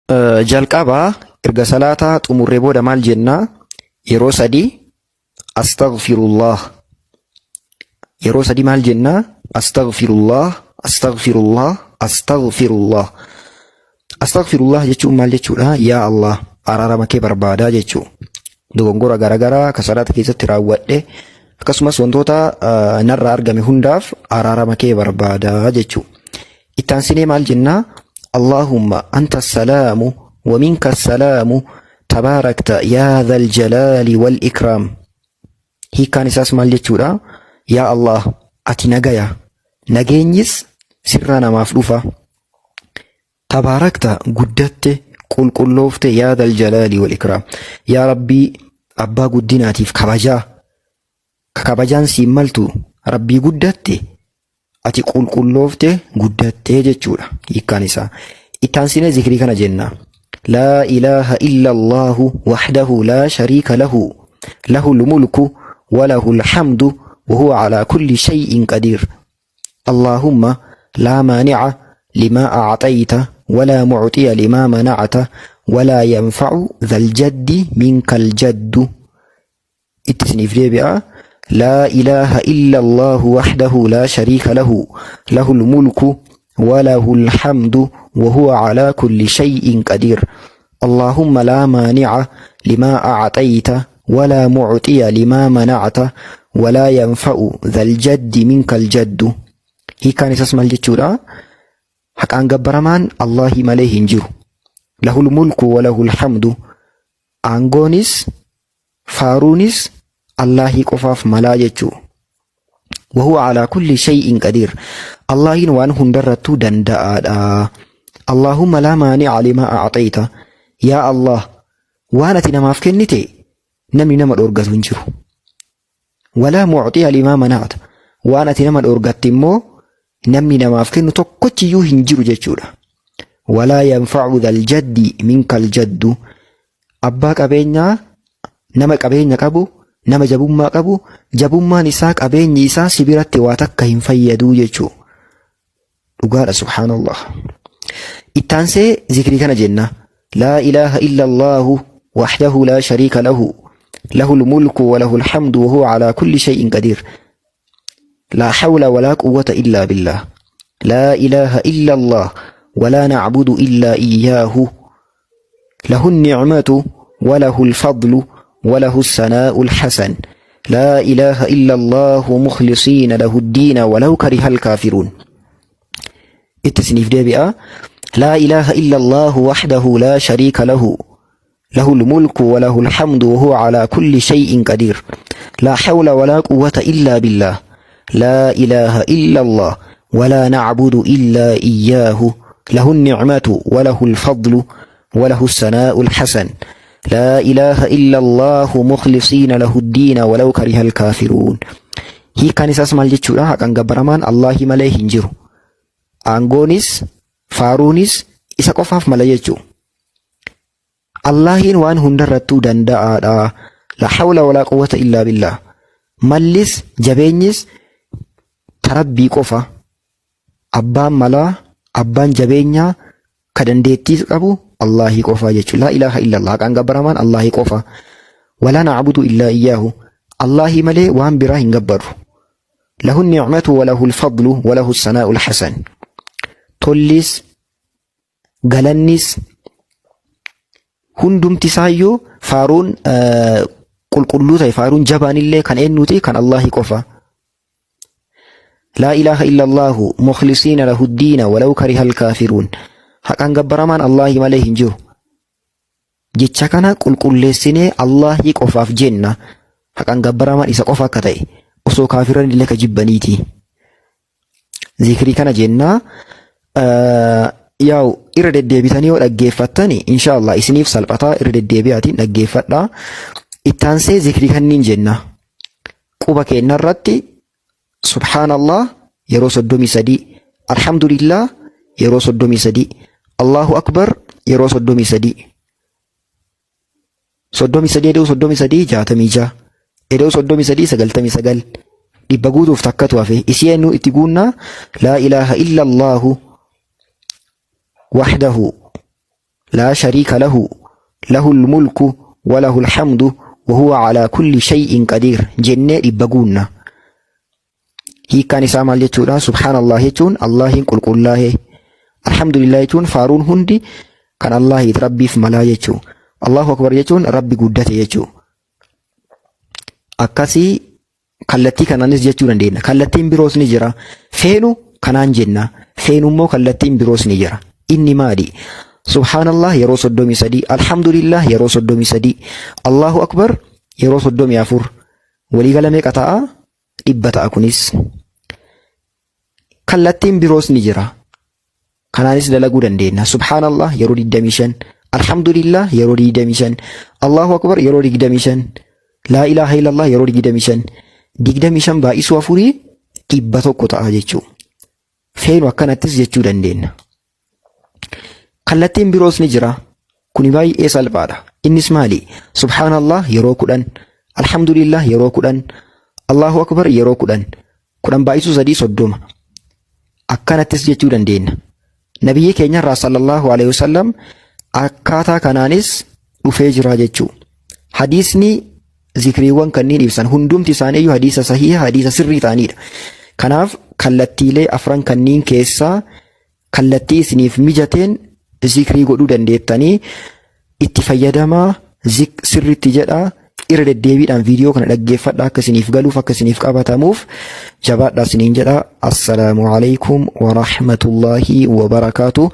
Jalqaba erga salaata xumurree booda maal jenna? Yeroo sadi astaghfirullah. Yeroo sadi maal jenna? Astaghfirullah, astaghfirullah, astaghfirullah. Astaghfirullah jechuun maal jechuudha? Yaa Allah, araarama kee barbaadaa jechuu. Dogongora garaagaraa ka salaata keessatti raawwadhe, akkasumas wantoota narraa argame hundaaf araarama kee barbaadaa jechuu. Itti aansinee maal jennaa? Allahumma anta salaamu wa minka salaamu, tabaarakta yaa dhal jalaali wal ikraam. Hiikkaan isaas maal jechuudha? Yaa Allah, ati nagaya. Nageenyis sirraa namaaf dhufa. Tabaarakta, guddatte, qulqulloofte, yaa dhal jalaali wal ikraam. Yaa Rabbii abbaa guddinaatiif kabajaa. Ka kabajaan siin maltu Rabbii, guddatte, ati qulqulloofte, guddattee jechuudha hiikkaan isaa. Itti aansinee zikrii kana jenna. Laa ilaaha illa Allahu wahdahu laa shariika lahu, lahul mulku wa lahul hamdu wa huwa alaa kulli shay'in qadiir. Allahumma laa maani'a limaa a'xayta, walaa mu'xiya limaa mana'ata, walaa yanfa'u dhal jaddi minkal jaddu. Itti isiniif deebi'a. Laa ilaaha illa Allahu wahdahu laa shariika lahu, lahul mulku wa lahul hamdu wa huwa alaa kulli shay'in qadiir. Allahumma laa maani'a limaa a'xayta, walaa mu'xiya limaa mana'ata, walaa yanfa'u dhal jaddi minkal jaddu. Hiikkaan isaas maal jechuudha? Haqaan gabbaramaan Allaahii malee hin jiru. Lahul mulku wa lahul hamdu. Aangoonis faaruunis Allaahii qofaaf malaa jechuu. Wahuwa alaa kulli shay'in qadiir. Allaahiin waan hundarrattuu danda'aadha. Allaahumma laa maani'a limaa a'xayta. Yaa Allah, waan ati namaaf kennite namni nama dhoorgatu hin jiru. Walaa mu'xiya limaa mana'ata. Waan ati nama dhoorgatte immoo namni namaaf kennu tokkochiyyuu hin jiru jechuudha. Walaa yanfa'u dhal jaddi minkal jaddu. Abbaa qabeenyaa, nama qabeenya qabu, nama jabummaa qabu, jabummaan isaa, qabeenyi isaa si biratti waa takka hin fayyaduu jechuu. Dhugaadha, subhaanallah. Ittaansee zikrii kana jenna. Laa ilaaha illa Allahu wahdahu laa shariika lahu, lahul mulku wa lahul hamdu wa huwa alaa kulli shay'in qadiir. Laa hawla walaa quwwata illaa billah. Laa ilaaha illa Allah walaa na'budu illaa iyyaahu. Lahu ni'matu wa lahul fadlu wa lahu sanaa'ul hasan. Laa ilaaha illa Allahu mukhlisiina lahu ddiina walau karihal kaafiruun. Itti isiniif deebi'a. Laa ilaaha illa Allahu wahdahu laa shariika lahu. Lahul mulku wa lahul hamdu wa huwa alaa kulli shay'in qadiir. Laa hawla walaa quwwata illaa billah. Laa ilaaha illa Allah walaa na'budu illaa iyyaahu. Lahu ni'matu wa lahul fadlu wa lahu sanaa'ul hasan. Laa ilaaha illa Allahu mukhlisiina lahu ddiina walau karihal kaafiruun. Hiikkaan isaas maal jechuudha? Haqaan gabbaramaan Allaahii malee hin jiru. Aangoonis faaruunis isa qofaaf mala jechuu. Allaahiin waan hundarrattuu danda'aadha. La hawla walaa quwwata illaa billah. Mallis jabeenyis tarabbii qofa. Abbaan malaa, abbaan jabeenyaa, ka dandeettiis qabu Allaahii qofa jechuudha. Laa ilaaha illallah. Haqaan gabbaramaan Allaahii qofa. Walaa na'budu illaa iyyaahu. Allaahii malee waan biraa hin gabbarru. Lahu ni'matu wa lahul fadlu wa lahu sanaa'ul hasan. Tollis galannis hundumti isaayyuu, faaruun qulqulluu ta'e, faaruun jabaan illee kan eenyuuti? Kan Allaahii qofa. Laa ilaaha illa Allahu mukhlisiina lahu ddiina walau karihal kaafiruun. Haqaan gabbaramaan Allaahii malee hin jiru. Jecha kana qulqulleessinee Allaahii qofaaf jenna. Haqaan gabbaramaan isa qofa akka ta'e osoo kaafiran illee ka jibbaniiti. Zikrii kana jennaa. Yaa'u, irra deddeebitanii yoo dhaggeeffattani inshaallah isiniif salphataa, irra deddeebi'aatiin dhaggeeffadhaa. Ittaansee zikrii kanniin jenna. Quba keenyarratti subhaanallah yeroo 33, alhamdulillah yeroo 33, Allahu akbar yeroo 33. 33 eda'uu 33 66, eda'uu 33 99, 100 guutuuf takkatu hafe. Isii eenyu itti guunnaa? Laa ilaaha illa Allahu wahdahu. Laa shariika lahu, lahul mulku wa lahul hamdu wa huwa alaa kulli shay'in qadiir jennee 100 guunna. Hiikkaan isaa maal jechuudha? Subhaanallah jechuun Allaahiin qulqullaahe. Alhamdulillah jechuun faaruun hundi kan Allaahiit Rabbiif malaa jechuu. Allahu akbar jechuun Rabbi guddate jechuu. Akkasii kallattii kanaanis jechuu dandeenya. Kallattiin biroos ni jira. Feenu kanaan jenna. Feenu immoo kallattiin biroos ni jira. Inni maali? Subhaanallah yeroo 33, Alhamdulillah yeroo 33, Allahu akbar yeroo 34. Waliigala meeqa ta'a? 100 ta'a kunis. Kallattiin biroos ni jira. Kanaanis dalaguu dandeenya. Subhaanallah yeroo 25, Alhamdulillah yeroo 25, Allahu Akbar yeroo 25, Laa ilaaha illallah yeroo 25. 25 baay'isuu afurii 100 ta'a jechuudha. Feenu akkanattis jechuu dandeenya. Kallattiin biroos ni jira. Kuni baay'ee salphaadha. Innis maali? Subhaanallah yeroo 10, Alhamdulillah yeroo 10, Allahu Akbar yeroo 10. 10 baay'isuu 3 30. Akkanattis jechuu dandeenya. Nabiyyii keenyarraa sallallahu alaihi wasallam akkaataa kanaanis dhufee jira jechuu. Hadiisni zikriiwwan kanneen ibsan hundumti isaaniiyyuu hadiisa sahiha hadiisa sirrii ta'anidha. Kanaaf kallattiilee afran kanniin keessaa kallattii isiniif mijateen zikrii godhuu dandeettanii itti fayyadamaa sirriitti jedhaa irra deddeebiidhaan viidiyoo kana dhaggeeffadhaa akka isiniif galuuf akka isiniif qabatamuuf jabaadhaa isiniin jedha. Assalaamu alaikum wa rahmatullahi wa barakaatu.